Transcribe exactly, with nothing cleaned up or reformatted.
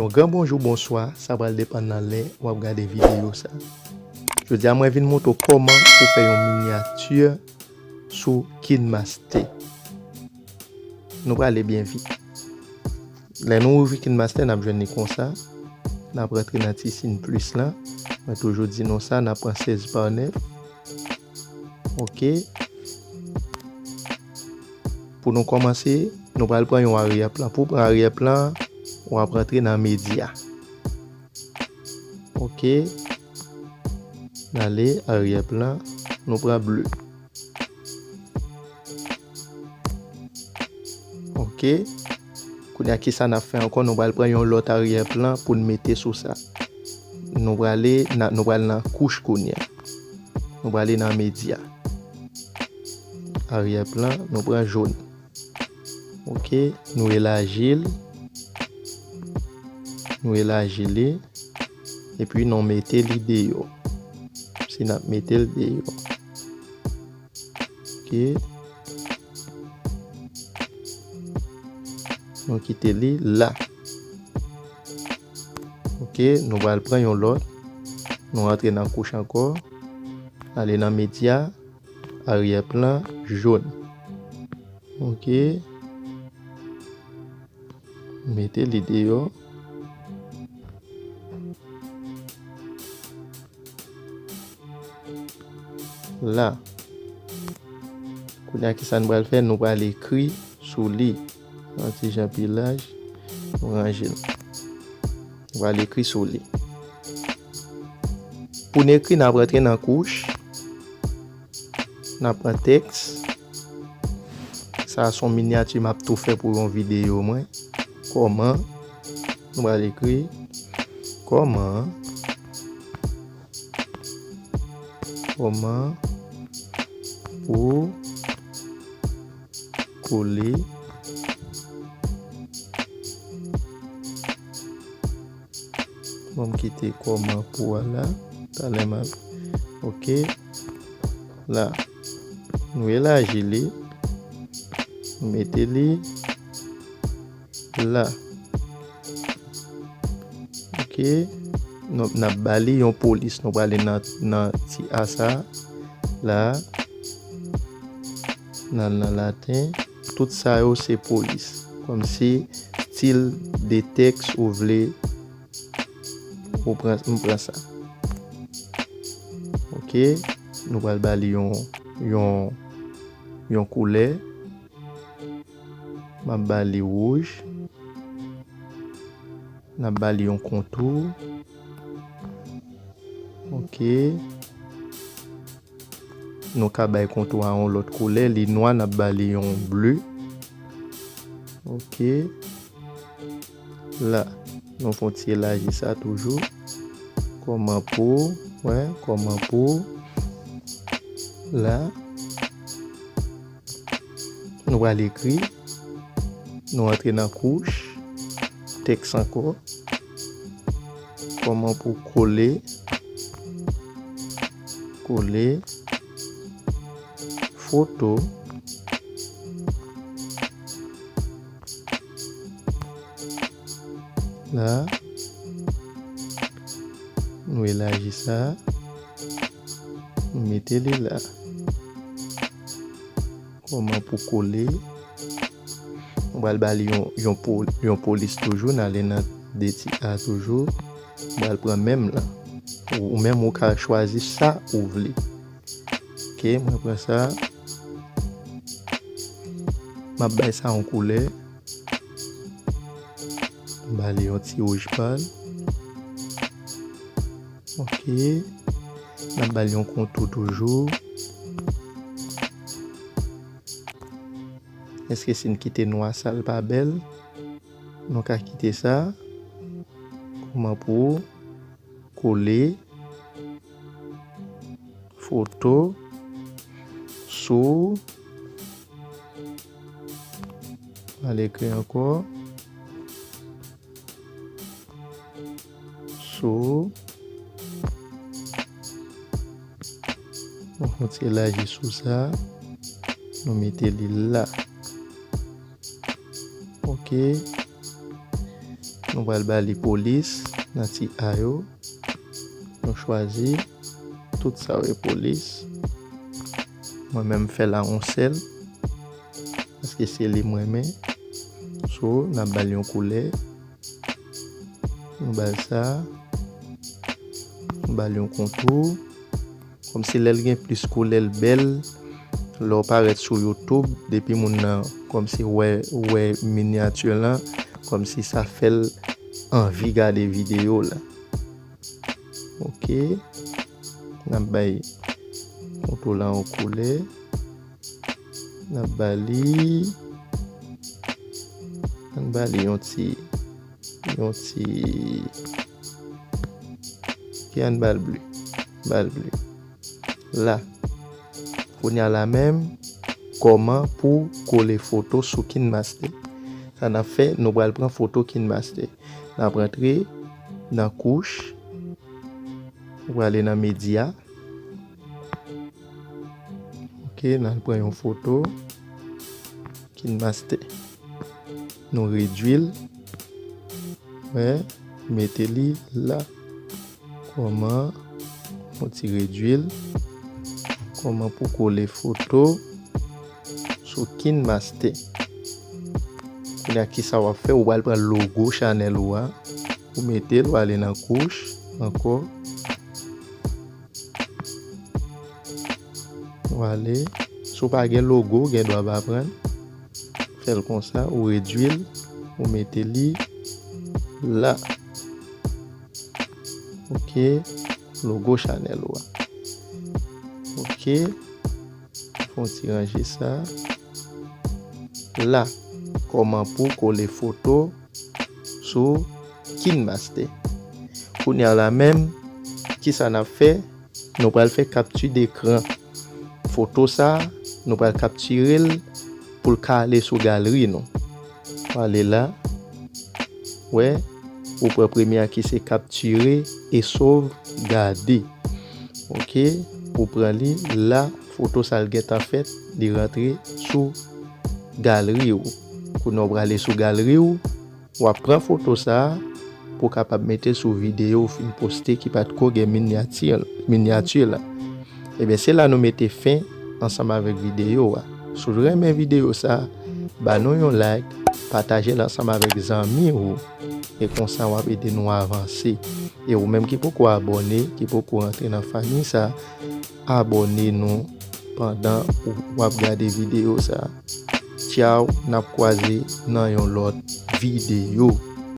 Gran bonjou, bonswa, sa pral depann nan lè w ap gade videyo sa. Jodi a, mwen vin montre w kòman pou fè yon minyati sou KineMaster. Nou prale byen vit. Lè nou ouvri KineMaster, n ap jwenn li konsa. N ap rantre nan ti siy plis lan. Mwen toujou di nou sa, n ap pran sèz pa nèf. Ok. Pou nou kòmanse, nou pral pran yon aryè plan. Pou w pran aryè plan, w ap rantre nan medya. Ok. N ale aryè plan, nou pran ble. Ok. Kounye a, kisa n ap fè ankò? Nou pral pran yon lòt aryè plan pou n mete sou sa. Nou prale, na- nou pral nan kouch kounye a. Nou prale nan medya. Aryè plan, nou pran jòn. Ok, nou elaji l. Nou elaji li. Epi nou mete li deyò. Si n ap mete l deyò. Ok. Nou kite li la. Ok, nou pral pran yon lòt. Nou rantre nan kouch ankò. Ale nan medya, aryè plan, jòn. Ok. Mete li deyò. La. Kounye a, kisa n pral fè? Nou pral ekri sou li. Yon ti jan pi laj. Nou ranje l. Nou pral ekri sou li. Pou n ekri, n ap rantre nan kouch. N ap pran tèks. Sa a se yon minyati m ap tou fè pou yon videyo mwen. Kòman? Nou pral ekri kòman. Kòman pou kole. Bon, m kite kòman pou a la. Talè m ap. Ok. La. Nou elaji li. Nou mete li la. Ok. Nou, n ap ba li yon polis. Nou prale nan, nan ti a sa. La. N al nan laten. Tout sa yo se polis. Kòmsi stil de tèks ou vle, ou pran, m pran sa. Ok, nou pral ba li yon, yon, yon koulè. M ap ba li wouj. N ap ba li yon kontou. Ok. Nou ka bay kontou a yon lòt koulè. Li nwa, n ap ba li yon ble. Ok. La, nou fè yon ti elaji sa toujou. Kòman pou, wè, kòman pou. La. Nou pral ekri. Nou antre nan kouch. Tèks ankò. Kòman pou kole, kole foto. La, nou elaji sa, nou mete li la. Kòman pou kole. Mwen pral ba li yon, yon, po- yon polis toujou, n ale nan de ti a toujou. Mwen pral pran menm lan. Ou, ou menm ou ka chwazi sa ou vle. Ok, mwen pran sa. M ap bay sa yon koulè. M ba li yon ti wouj pal. Ok. N ap ba li yon kontou toujou. Èske si n kite nwa sa l pa bèl? Nou ka kite sa. Kòman pou kole foto sou, al ekri ankò, sou, nou fè yon ti elaji sou sa, nou mete li la. Ok. Nou pral ba li polis nan ti a yo. Nou chwazi tout sa yo e polis. Mwen menm m fè la yon sèl paske se li m renmen. So, n ap ba l yon koulè. Nou ba l sa. Nou ba l yon kontou. Kòmsi lè l gen plis koulè, l bèl. Lè w parèt sou YouTube, depi moun nan kòmsi wè, wè minyati lan, kòmsi sa fè l anvi gade videyo la. Ok. N ap bay kontou la yon koulè. N ap ba li, ann ba li yon ti, yon ti, ki ann ba l ble, ba l ble. La, kounye a la menm, kòman pou kole foto sou KineMaster. Sa n ap fè, nou pral pran foto KineMaster. N ap rantre nan kouch, nou prale nan medya. Ok, n al pran yon foto KineMaster. Nou redwi l. Wè, mete li la. Kòman, yon ti redwi l. Kòman pou kole foto sou KineMaster. Kounye a, kisa w ap fè? Ou pral pran logo chanèl ou a. Ou mete l, ou ale nan kouch ankò. Ou ale. Si w pa gen logo, ou gen dwa pa pran. Fè l konsa, ou redwi l, ou mete li la. Ok, logo chanèl ou a. Ok, fè yon ti ranje sa. La, kòman pou kole foto sou KineMaster. Kounye a la menm, kisa n ap fè? Nou pral fè kapti dekran. Foto sa, nou pral kaptire l pou l ka ale sou galri nou. Ou ale la. Wè, ou pran premye a ki se kaptire e sovgade. Ok, ou pran li la, foto sa l gentan fèt, li rantre sou galri w. Kounye a w prale sou galri w, w ap pran foto sa a pou w kapab mete l sou videyo w fin poste ki pa t ko gen minyati, minyati la. Ebyen, se la nou mete fen ansanm avèk videyo a. Si w renmen videyo sa a, ba nou yon like, pataje l ansanm avèk zanmi w, e konsa w ap ede nou avanse. E ou menm ki poko abòne, ki poko rantre nan fanmi sa, abòne nou pandan w ap gade videyo sa. Tchaw, n ap kwaze nan yon lòt videyo.